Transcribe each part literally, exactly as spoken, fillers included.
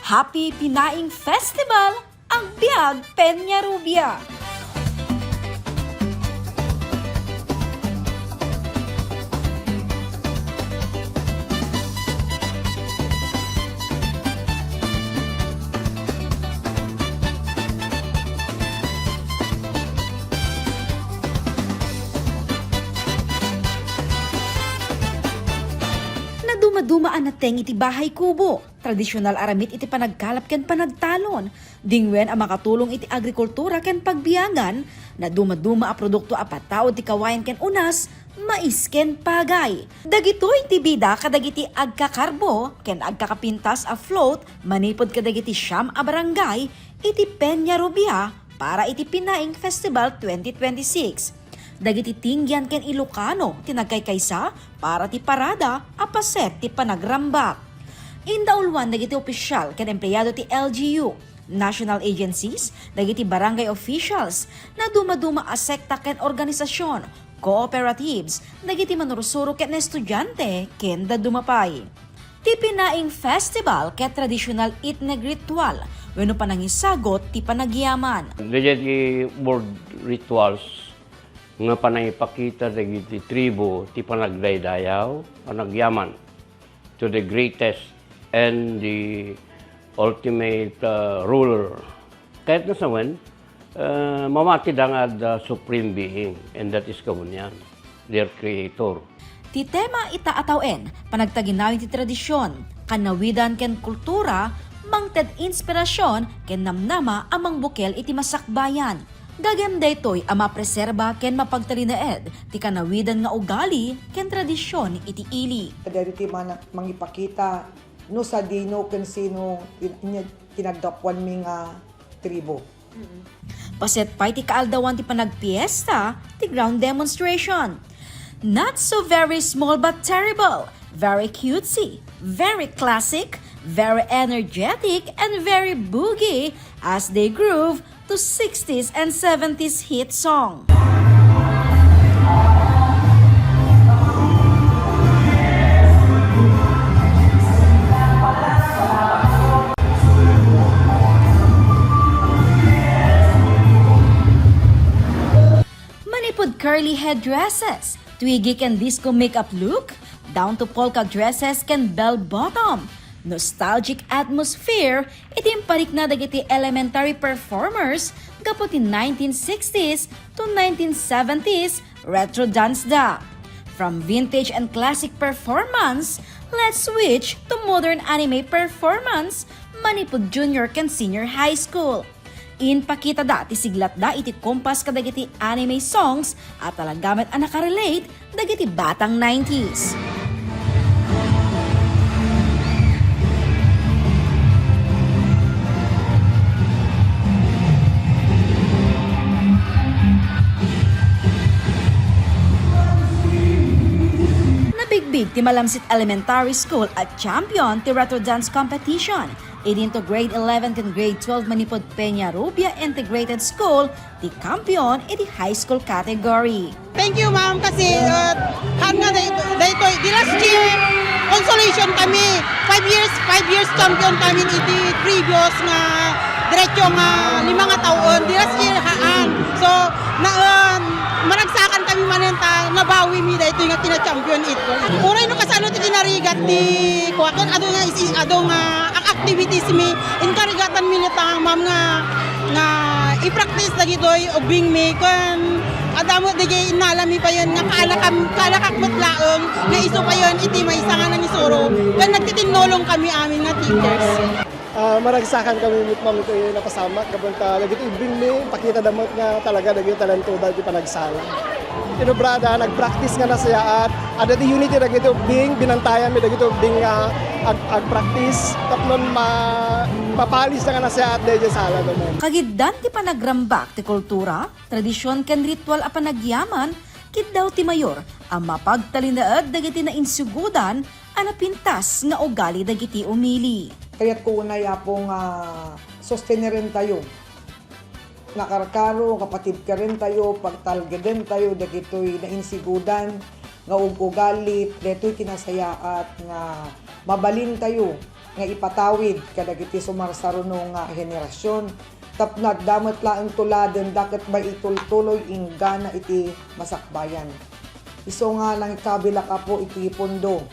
Happy Pinaing Festival, Agbiag Peñarubia! Nadumaduma a nateng iti bahay kubo. Tradisional a ramid iti panagkalap ken panagtalon. Dingwen a makatulong iti agrikultura ken pagbiagan, nadumaduma a produkto a pataud ti kawayan ken unas, mais ken pagay. Dagitoy ti bida kadagiti agkakarbo ken agkakapintas a float manipud kadagiti siam a barangay iti Peñarubia para iti Pinaing Festival twenty twenty-six. Dagiti Tinggian ken Ilocano ti nagkaykaysa para ti parada a paset ti panagrambak. Indauluan dagiti opisyal ken empleyado ti L G U, national agencies, dagiti barangay officials, nadumaduma a sekta ken organisasyon, cooperatives, dagiti manursuro ken estudiante, ken dadduma pay. Ti Pinaing Festival ket traditional ethnic ritual wenno panangisagut ti panagyaman. Daydiay ti word rituals nga panangipakita dagiti tribo ti panagdaydayaw, panagyaman to the greatest and the ultimate, uh, ruler. Kayatna sawen, uh, mamatida nga adda supreme being, and that is Kabunian, their creator. Ti tema ita a tawen, panagtaginaw iti tradisyon, kanawidan ken kultura, mangted inspirasyon ken namnama a mangbukel iti masakbayan. Gagem daytoy a mapreserba ken mapagtalinaed ti kanawidan nga ugali ken tradisyon iti ili. Daytoy ti man-, mangipakita no sadino ken sino ti kinaggapuanmi nga tribo. Paset pay ti kaaldawan ti panagpiesta, ti ground demonstration. Not so very small but terrible, very cutesy, very classic, very energetic, and very boogie as they groove to sixties and seventies hit song. Manipud curly headdresses, twiggy ken disco makeup look, down to polka dresses ken bell bottom. Nostalgic atmosphere iti imparikna dagiti elementary performers gapu ti nineteen sixties to nineteen seventies retro dance da. From vintage and classic performance, let's switch to modern anime performance manipud junior ken senior high school. Inpakitada ti siglatda iti kompas kadagiti anime songs a talaga met a nakarelate dagiti batang nineties. Nabigbig ti Malamsit Elementary School a champion ti retro dance competition. Idinto grade eleven ken grade twelve manipud Peñarubia Integrated School ti kampiyon iti high school category. Thank you, ma'am, kasi, uh, haan nga day-, daytoy, di last year, consolation kami. Five years, five years champion kami iti previous nga diretso nga lima nga taon. Di last year, haan. So, na, um, maragsakan kami manen ta, nabawi mi daytoy nga kina-champion ito. Uray no kasano ti kinarigat ti, kuwakan, adu nga isi-, adu nga ak-, activities mi, inkarigatan mi ni ta, ma'am, nga, nga i-practice dagitoy ubbing mi, ken adda met dagiti innala mi payen nga kaalakam-, kaalakak met laeng nga isu payen iti maysa nga nangisuro, ken nagtitinulong kami amin nga teachers. Ah, maragsakan kami met, ma'am, iti napasamak, gapu ta dagiti ubbing mi, pakita da met nga talaga dagiti talentoda iti panagsala. Tinobrada, nag-practice nga nasayaat. Adda ti unity dagiti ubbing, binantayan mi dagiti ubbing nga ag-, ag-practice tapno ma-, mapalista nga nasayaat daydiay sala, ma'am. Kagiddan ti panagrambak ti kultura, tradisyon ken ritual a panagyaman, kiddaw ti mayor a mapagtalinaed dagiti nainsugodan a napintas nga ugali dagiti umili. Kayatko unay, Apo, nga sostenerentayo. Nakarkaro, kapatibkerentayo, pagtalgedentayo dagitoy nainsigodan nga ug-ugali, daytoy kinasayaat nga mabalintayo nga ipatawid kadagiti sumarsaruno nga henerasyon tapno adda met laeng tuladenda ket maitultuloy inggana iti masakbayan. Isu nga nangikabilak, Apo, iti pundo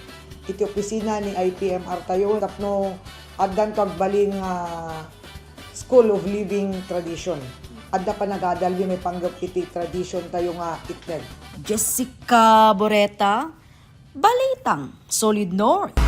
iti opisina ni I P M R tayo tapno addanto agbalin nga School of Living Tradition. Adda panagadalbi maipanggep iti tradition tayo nga itneg. Jessica Boreta, Balitang Solid North.